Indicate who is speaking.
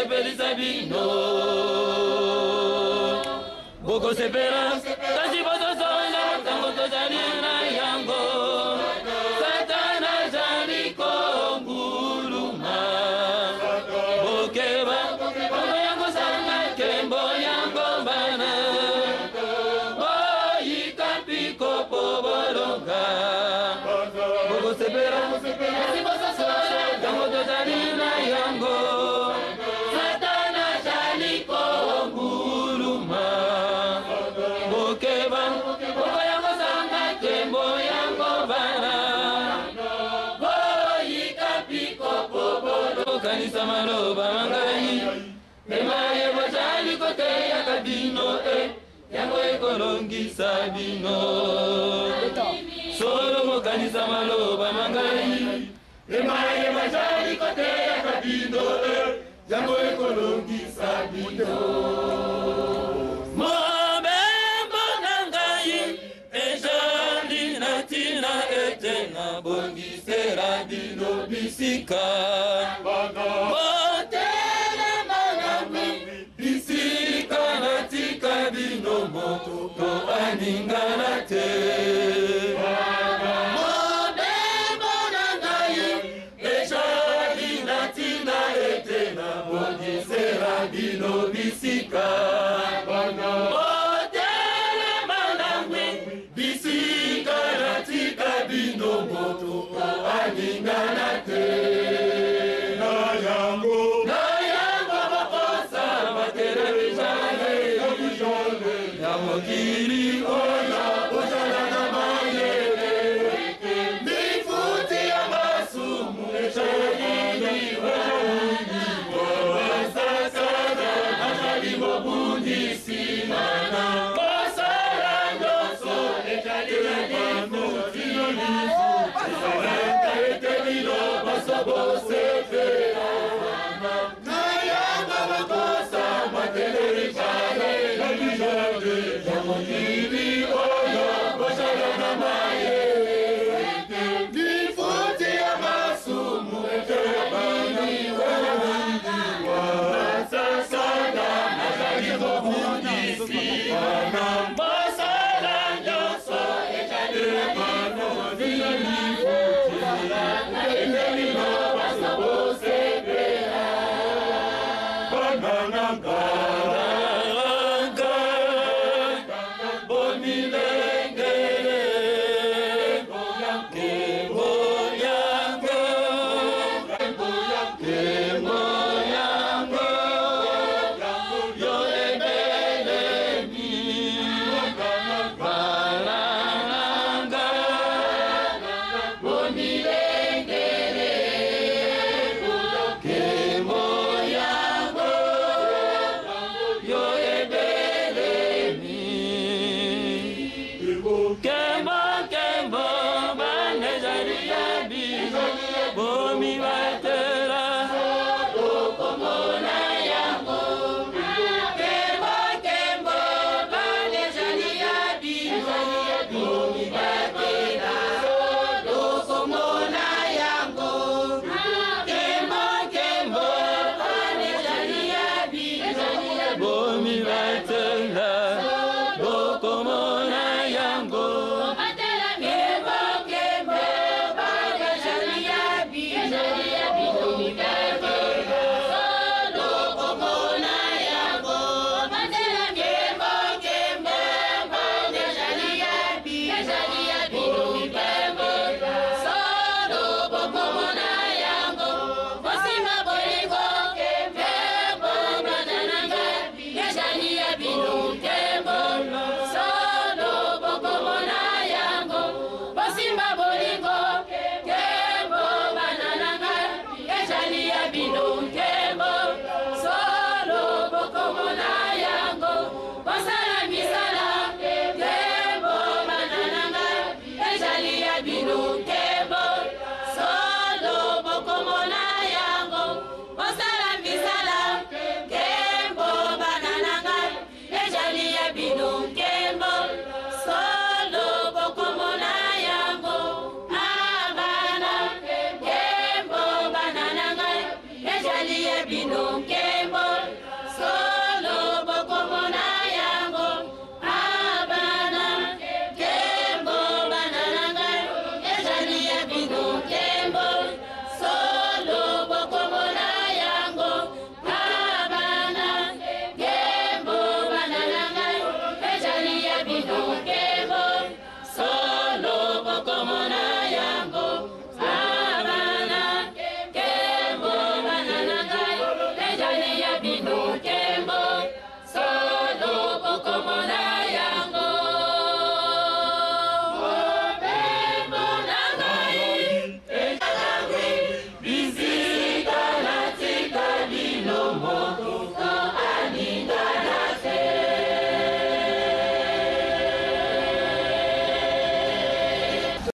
Speaker 1: Ekosepelisa bino. Bokosepela kasi bososola ntango tozali na yango. Satana azali konguluma. Bokeba bongo yango sanga nkembo yango bana. Boyika mpiko po bolonga. Bokosepela kasi bososola ntango tozali na yango. Satana azali konguluma. Bokeba bongo yango sanga nkembo yango bana. Boyika mpiko po bolonga. Maloba ma ngai emaye bozali koteyaka bino e yango ekolongisa bino. Solo bokanisa maloba ma ngai emaye bazali koteyaka bino e yango ekolongisa bino. Mobembo na ngai ezali na ntina ete nabongisela bino bisika. Botelema nanu bisika natika bino moto to aningana te. Mobembo na ngai ezali na ntina ete nabongisela bino bisika. Botelema nanu bisika natika bino moto to aningana te.
Speaker 2: Na yango
Speaker 1: Na yango bokosa batelemizale ya mokili oyo bozala na mayele. Lifuti ya masumu ezali liwa. Satana azali mobundisi. Mosala nyonso ezali na lifuti. Ete bino baso bosepela. Na yango bokosa matelelizale ya mokili oyo bozala na mayele. Lifuti ya masumu ezali liwa. Satana azali mobundisi. Mosala nyonso ezali na lifuti. Ete bino baso bosepela.
Speaker 2: Bana na
Speaker 1: Nga bomilengele nkembo yango nkembo yango yo ebelemi bana na nga bomilengele.